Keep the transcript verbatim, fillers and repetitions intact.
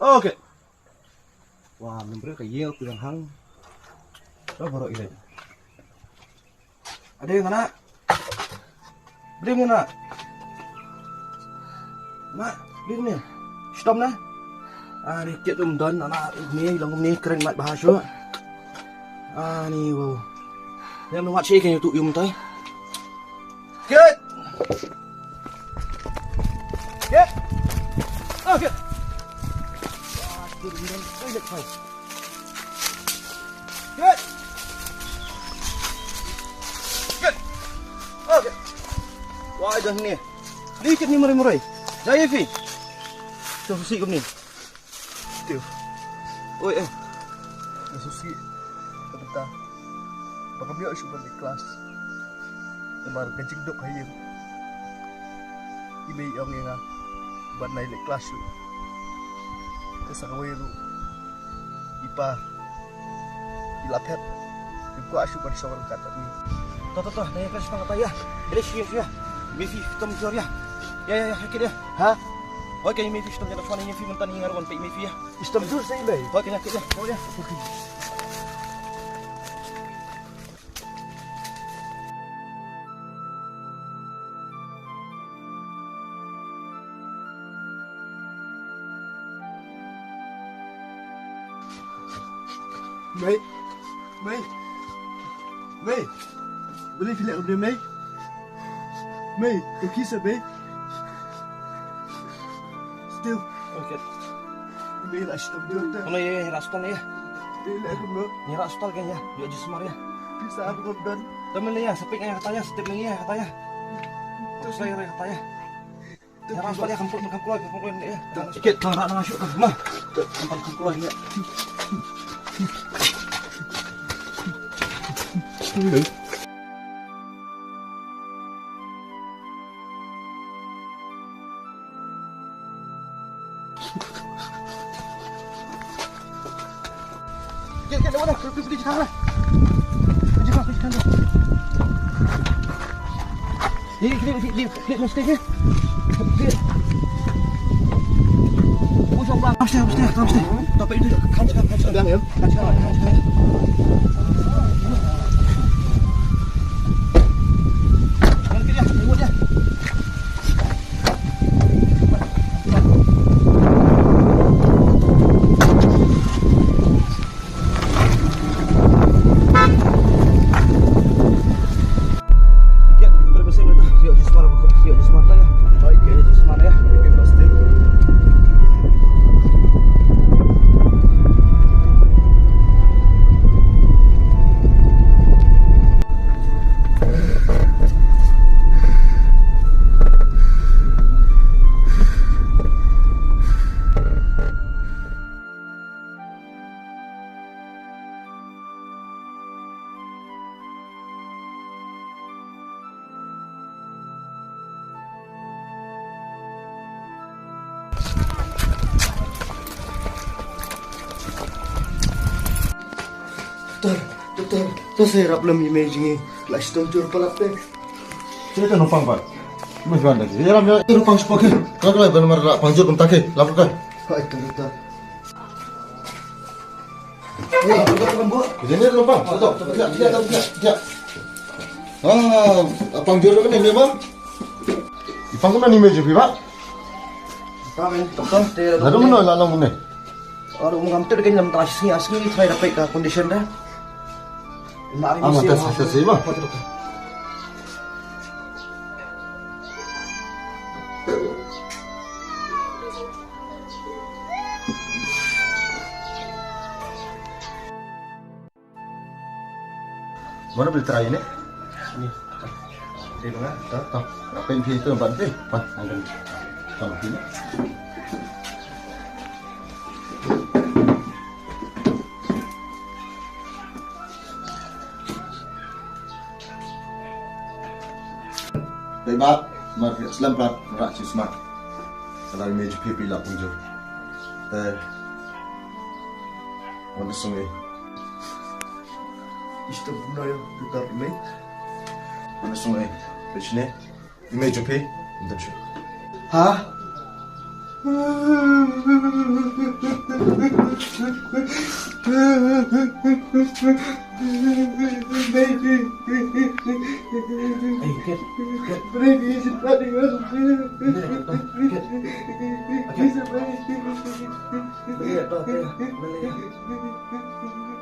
Okay. Wa, member ka yel ku yang hang. Ba baroh ilai. Ade ngana. Bring ngana. Na, bring ni. Stom na. Ah, ni kit um don, ana ni long ni kren mat bahasa. Ah, ni wow. Yang nuat sih kan tu um tai. Kit. Kit. Oh, kit. Wah, tu um don. Kit. Kit. Kit. Oh, kit. Wah, dah ni. Ni kit ni mari mari. Jai fi. Tu si kum ni. Tiu. Oi, eh. Nga sngewsih ka bynta ba kam ïoh shuh ban leit klas. Namar ka jingduk ha ïing. I mei i ong ïa nga ban nai leit klas shuh. Te sa kawei ruh i pa i la phet. Im kwah shuh ban shong ryngkat bad ngi. To, to, to, nai ka shnong kata ïa. Bele shuh ïa, shuh ïa. Mei phi tom jor ïa. Ïa, ïa, ïa, kit ïa. Ha? Hoi, ka mei phi tom jor, shwa nai mei phi mynta, ngi nga ruh ngan peit mei phi ïa. Stom jur sa i mei. Hoi, kit ïa, kit ïa. Hoi ïa. Mei. Mei. Mei. Balei phi leh kumne, Mei? Mei, to kiss, Mei. Still. Okay. Mei, la stom jur te. Kumno, ïa, ïa, ïa, hospital ïa. Mei, leh kumno? Ïa, hospital kan ïa. Ïa, jismar ïa. Pisa aku don. Temen ïa, sepik ïa kata ïa, sepik ïa kata ïa. Terus ïa kata ïa. Ïa, hospital ïa, kam pun, kam keluar, kam keluar ïa. Ikit, tang rak nang shu, ma. Kam pun, kam keluar ïa. Doktor, doktor, to sa ïarap lem ïa i mei jong ngi, la shitom jur palat te. Te te nongpang pat. Mei wan da ki. Ïarap ïa. Te nongpang shuwa ke. Ka ka la ban mar la pang jur kumta ke. Lap ka. Hai, doktor, doktor. Ini lempang. Betul, betul, betul, betul, betul. Ah, pang jor ni memang. Ipang kumno ni mei jong phi ba? Pang, betul, betul. Lalu mana la long ni? Aduh, ngam tip kan, ngam tip, asli, asli, try dapat ka condition dah. Ama tas tas sih ba. Mana boleh try ni? Ni. Dia dengar, tak? Tak. Apa yang dia tu, nampak dia? Pas, angkat. Sama sini. Peit ba, mar slem pat, rak shisha. Ka la i mei jong phi phi la pynjur. Te wan sngewsih. Isto buna ya, doktor mei. Wan sngewsih. Peit shane. I mei jong phi. Ynda shu. Ha? Ei, Kat, Kat. Kat. Kat. Kat.